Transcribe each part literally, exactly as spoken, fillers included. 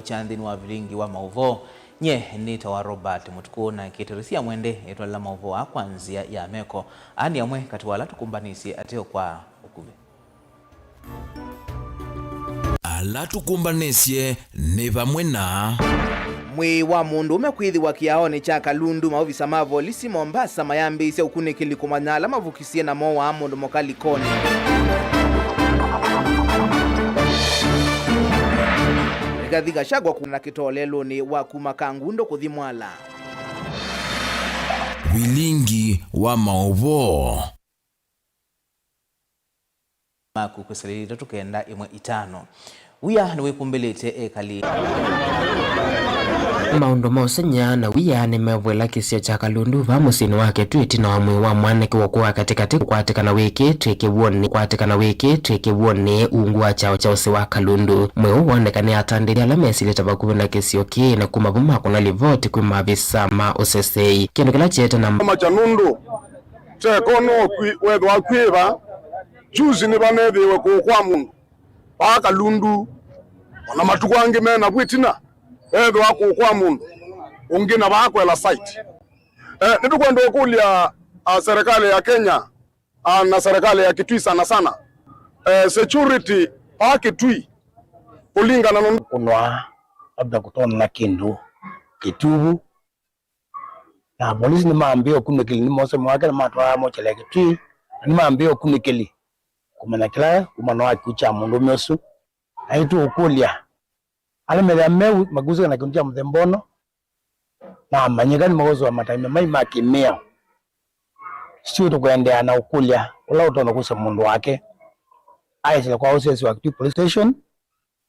Kya nthĩnĩ wa vilingi wa maũvoo, nye nĩtawa Robert Mũtukũ, na kĩtĩrĩsya mwende ĩtwalela maũvoo aa kwa nzĩa ya meko. Aa nĩ amwe katĩ wa ala tũkũmbanĩsye ateo kwa ũkuvĩ. Ala tũkũmbanĩsye nĩ vamwe na. Mwĩĩ wa mũndũũme kwĩthĩwa kĩaonĩ kya Kalundu, maovisa ma volisi Mombasa mayambĩĩsya ũkunĩkĩli kũmanya ala mavukisye na mooaa mũndũ mũka Likoni. Rigathi Gachagua kũna kĩtoo lelũnĩ wa kuma Kangundo kũthi Mwala. Vilingi wa maũvoo. Maku kwĩsalĩlya itatũ kenda ĩmwe itano. Wia nĩwĩkumbĩlĩte ekali. Maũndũ ma ũsengy'a na wia nĩmevw'ĩla kĩsio kya Kalundu vaa mũsyĩnĩ wa Kitui ĩtina wa mwĩĩ wa mwanake wa ũkũũ wa katĩkatĩ kũkwatĩkana wĩkĩĩtw'e kĩw'ũnĩ, kũkwatĩkana wĩkĩĩtw'e kĩw'ũnĩ ungu wa kyaũ kya ũsĩ wa Kalundu. Mwĩĩ ũũ woonekanĩe atandĩthya ala mesĩlĩte vakuvĩ na kĩsio kĩĩ, na kuma vau makũna livoti kwĩ maavisa ma ũseseĩ. Kĩndũ kĩla kyeete na kyama kya nũndũ Teko no kwi-, wethwa kwĩva, juzi nĩvanethĩiwe kũũ kwa mũndũ vaa Kalundu, ona matukũ angĩ mena vu ĩtina, ethĩwa kũũ kwa mũndũ ũngĩ na vaa Kwela site. Eh, nĩtũkwenda ũkũlya, ah, serikali ya Kenya, ah, na serikali ya Kitui sana sana, eh, security vaa Kitui kũlingana na kũnwa labda kũtonywa na kĩndũ kĩtuvu. Na apolisi nĩmambĩĩe ũkunĩkĩli, nĩmose mwake na matwaa mokyalĩ ya Kitui, na nĩmambĩĩe ũkunĩkĩli kũmanya kĩla kumana na kĩkw'ũ kya mũndũũme ũsu. Na nĩtũũkũlya ala methĩwa me makusĩka na kĩndũ kya mũthemba ũno, na amanyĩka nĩmaũsũa matambya mai ma kĩmĩao. Still tũkũendeea na ũkũlya ũla ũtonya kũsya mũndũ wake aĩsĩle kwa O C S wa Kitui Police Station,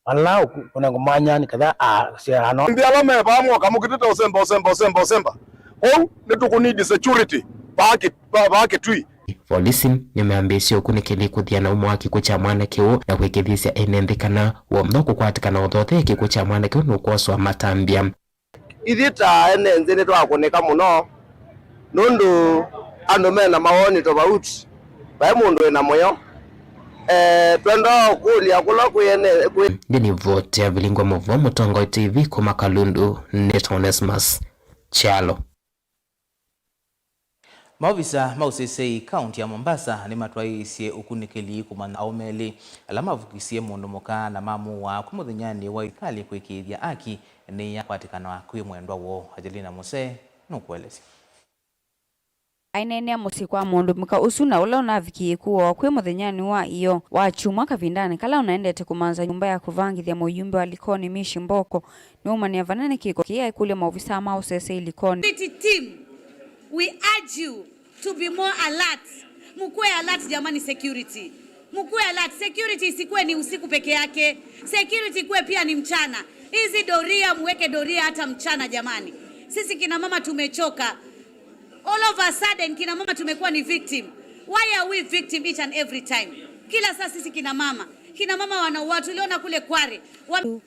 ala ũkũnengwa mwanya nĩ kana asyaano. Nthĩ ala me vaa moka mũkĩtĩte ũsemba, ũsemba, ũsemba, ũsemba. Kwoou nĩtũkũnidi security vaa Ki-, vaa, vaa Kitui. Volisi nĩmeambĩĩsye ũkunĩkĩli kũthiana ũmo wa kĩkw'ũ kya mwanake ũũ na kwĩkĩthisya ene nthĩ kana w'onthe ũkũkwatĩkana ũthothee kĩkw'ũ kya mwanake ũũ nũkwoswa matambya. Ithyĩ ta ene nthĩ nĩtwakũnĩka mũno nũndũ andũ me na mawoni tofauti. Vai mũndũ wĩ na mũyo. Eh, twendaa ũkũlya kũla kwĩ ene, kwĩ. Ndĩ nivoti ya vilingi wa maũvoo Mũtongoi T V kuma Kalundu, nĩtawa Onesmus Kyalo. Maovisa ma ũseseĩ kaunti ya Mombasa nĩmatwaĩĩsye ũkunĩkĩli kũmanya aũme elĩ ala mavukisye mũndũ mũka na mamũaa kwĩ mũthenyanĩ wa ĩkalĩ kũĩkĩĩthya aki nĩyakwatĩkana kwĩ mwendwa woo. Angelina Musee nũkũelesya. Aineenea mũsyĩ kwa mũndũ mũka ũsu na ũla ũnavikĩie kũawa kwĩ mũthenyanĩ wa ĩyoo wa kyumwa kavindanĩ kala ũnaendete kũmanza nyũmba ya kũvangĩthya mũyumbe wa Likoni Mishi Mboko. Nĩwaumanĩa vanene kĩko kĩĩ aikũlya maovisa ma ũseseĩ Likoni. Security team, we urge you to be more alert. Mkuwe alert jamani, security. Mkuwe alert. Security isikuwe ni usiku peke yake. Security ikuwe pia ni mchana. Hizi doria, muweke doria hata mchana jamani. Sisi kina mama tumechoka. All of a sudden kina mama tumekuwa ni victim. Why are we victim each and every time? Kila saa sisi kina mama. Kina mama wanauawa, tuliona kule Kware. Wa-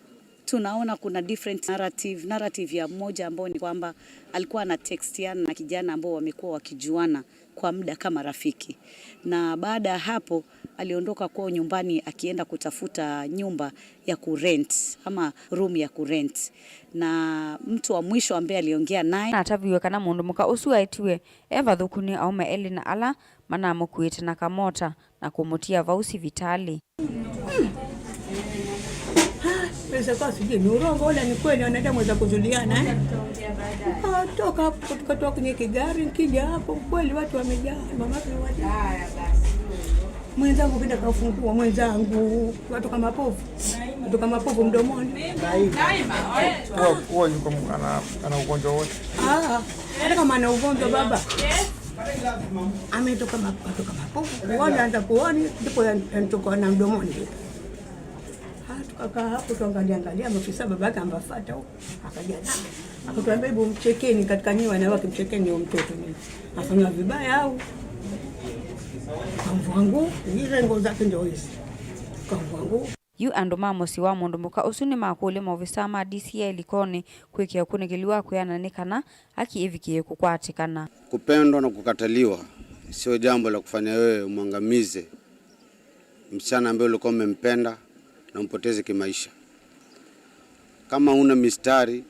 Tunaona kuna different narrative, narrative ya mmoja ambao ni kwamba alikuwa ana textiana na kijana ambao wamekuwa wakijuana kwa muda kama rafiki. Na baada ya hapo, aliondoka kwao nyumbani akienda kutafuta nyumba ya kurent ama room ya kurent. Na mtu wa mwisho ambaye aliongea naye. Nataviw'e kana mũndũ mũka ũsu aetiwe e vathũku nĩ aũme elĩ na ala manamũkuĩte na kamota na kũmũtia vau sivitalĩ. Pesa kwa sijui ni urongo wala ni kweli, wanadamu waweza kuzuliana, eh? Nikatoka hapo, tukatoka kwenye kigari, nikija hapo, kweli watu wamejaa, mama wamejaa. Mwenzangu kenda kafungua, mwenzangu, watu kama povu, watu kama povu mdomoni. Huwa, huwa yuko m-, ana, ana ugonjwa wote. Ah, hata kama ana ugonjwa baba. Ametoka ma-, kutoka mapovu, kuona, anza kuoni, ndipo ya-, yanitoka na mdomoni. Ah, tukakaa hapo, tuangalia, angalia, maafisa babake ambafata huko, akaja na, akatuambia, "Hebu mchekeni katika nyinyi wanawake, mchekeni huyo mtoto nini. Afanywa vibaya au?" Kamvua nguo, ile nguo zake ndio hizi. Kamvua nguo. Yu andũ ma mũsyĩ wa mũndũ mũka ũsu nĩmakũlya maovisaa ma D C I Likoni kwĩkĩa ũkunĩkĩli wa kwĩana nĩ kana haki ĩvikĩe kũkwatĩkana. Kupendwa na kukataliwa sio jambo la kufanya wewe umwangamize msichana ambaye ulikuwa umempenda na umpoteze kimaisha. Kama una mistari,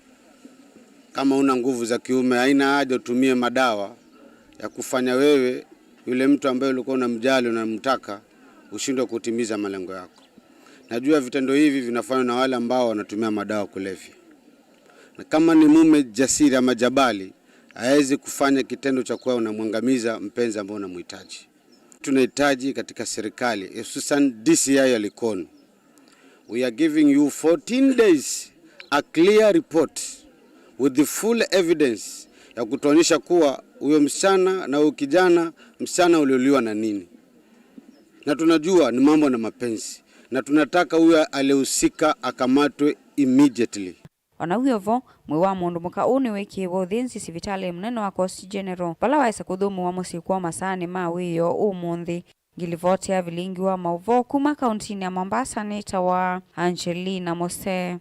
kama una nguvu za kiume, haina haja utumie madawa ya kufanya wewe, yule mtu ambaye ulikuwa unamjali, unamtaka, ushindwe kutimiza malengo yako. Najua vitendo hivi vinafanywa na wale ambao wanatumia madawa kulevya. Na kama ni mume jasiri ama jabali, hawezi kufanya kitendo cha kuwa unamwangamiza mpenzi ambao unamhitaji. Tunahitaji katika serikali, hususan D C I ya Likoni, we are giving you fourteen days, a clear report with the full evidence ya kutuonyesha kuwa huyo msichana na huyo kijana, msichana uliuliwa na nini. Na tunajua ni mambo na mapenzi. Na tunataka huyo aliyehusika akamatwe immediately. O na wĩ o vo, mwĩĩ wa mũndũ mũka ũũ nĩwĩkĩĩwe ũthĩnzi sivitalĩ mũnene wa Coast General, vala waĩsa kũthũmũwa mũsyĩ kwoo masaanĩ ma wĩoo ũmũnthĩ. Ngilivoti ya vilingi wa maũvoo kuma kauntinĩ ya Mombasa nĩtawa Angelina Mose.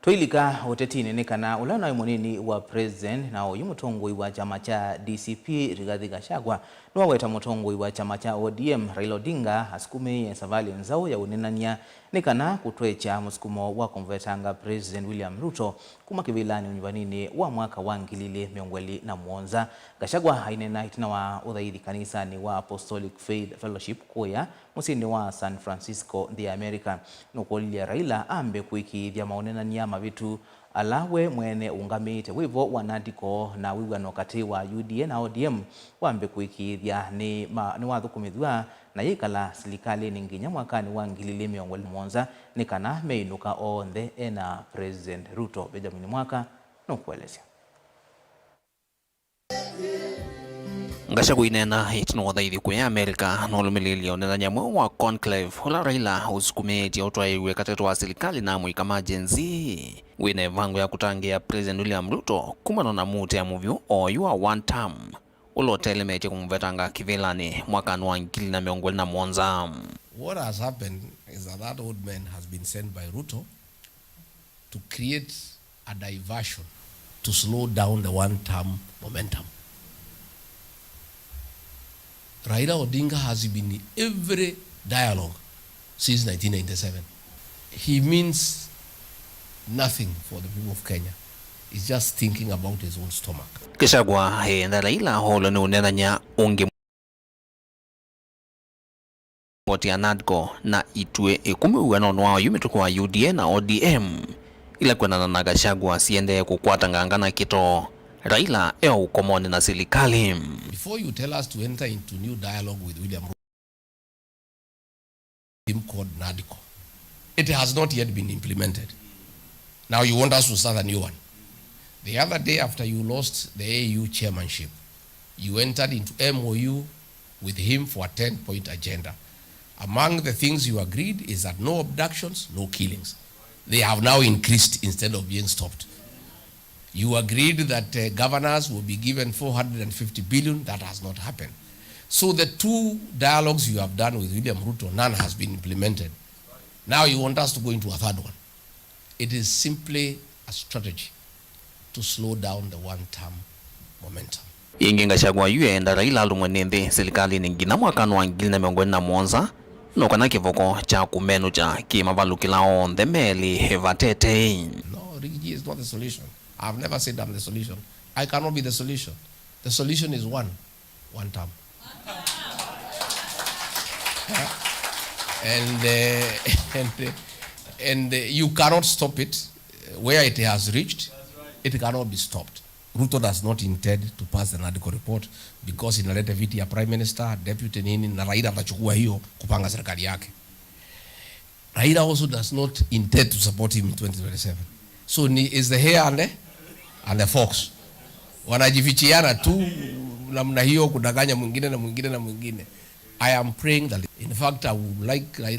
Tũilika ũtetinĩ nĩ kana ũla naĩ mũnini wa president na oyu mũtongoi wa kyama kya D C P, Rigathi Gachagua, nĩwaweta mũtongoi wa kyama kya O D M, Raila Odinga, asukumĩĩe savalĩ nzaũ ya ũnenany'a nĩ kana kũtwekya mũsukumo wa kũmũvetanga President William Ruto kuma kĩvĩlanĩ ũnyuvaninĩ wa mwaka wa ngili ilĩ mĩongo ĩlĩ na mũonza. Gachagua aineena ĩtina wa ũthaithi kanisanĩ wa Apostolic Faith Fellowship kũya mũsyĩnĩ wa San Francisco, nthĩ ya America. Nũkũlilye Raila ambe kũĩkĩĩthya maũnenany'a mavĩtu ala we mwene ũngamĩĩte wĩvo wa NADCO, na wĩw'ano katĩ wa U D A na O D M wambe kũĩkĩĩthya nĩ ma-, nĩwathũkũmĩthw'a na yĩkala silikalĩnĩ nginya mwakanĩ wa ngili ilĩ mĩongo ĩlĩ na mũonza, nĩ kana meĩnũka onthe e na President Ruto. Benjamin Mwaka nũkũelesya. Gachagua aineena ĩtina wa ũthaithi kũya America, nũlũmĩlĩĩlye ũnenany'a mweũ wa conclave, ũla Raila ũsukumĩĩtye ũtwaĩw'e katĩ wa silikalĩ na amũika ma Gen Z, wĩ na ĩvango ya kũtangĩĩa President William Ruto kumana na mũutĩa mũvyũ oyu wa one term, ũla ũteelemetye kũmũvetanga kĩvĩlanĩ mwakanĩ wa ngili na mĩongo ĩlĩ na mũonza. What has happened is that that old man has been sent by Ruto to create a diversion to slow down the one-term momentum. Raila Odinga has been in every dialogue since nineteen ninety-seven. He means nothing for the people of Kenya. He's just thinking about his own stomach. Gachagua eenda Raila ũlũ nĩ ũnenany'a ũngĩ Ripoti ya NADCO na ituĩ ĩkũmi wĩanonĩ wa oyu mĩtũkĩ wa U D A na O D M, ila kwendana na Gachagua siendee kũkwata nganga na kĩtoo, Raila e o ũkomonĩ na silikalĩ. Before you tell us to enter into new dialogue with William Ruto, him called NADCO. It has not yet been implemented. Now you want us to start a new one. The other day after you lost the A U chairmanship, you entered into M O U with him for a ten-point agenda. Among the things you agreed is that no abductions, no killings. They have now increased instead of being stopped. You agreed that, uh, governors will be given four hundred and fifty billion. That has not happened. So the two dialogues you have done with William Ruto, none has been implemented. Now you want us to go into a third one. It is simply a strategy to slow down the one-term momentum. Ĩngĩ Gachagua yu eenda Raila alũmwe nĩ nthĩ silikalĩnĩ nginya mwakanĩ wa ngili na mĩongo ĩlĩ na mũonza, no kana kĩvoko kya kũmenũkya kĩmavalũkĩla onthe melĩ vatete. No, Riggy is not the solution. I've never said I'm the solution. I cannot be the solution. The solution is one. One term. And, uh, and, uh, and, uh, you cannot stop it. Where it has reached, it cannot be stopped. Ruto does not intend to pass the NADCO report because inaleta viti ya prime minister, deputy nini, na Raila atachukua hiyo kupanga serikali yake. Raila also does not intend to support him in twenty twenty-seven. So ni is the hare and the, and the fox. Wanajifichiana tu namna hiyo, kudanganya mwingine na mwingine na mwingine. I am praying that, in fact, I would like Raila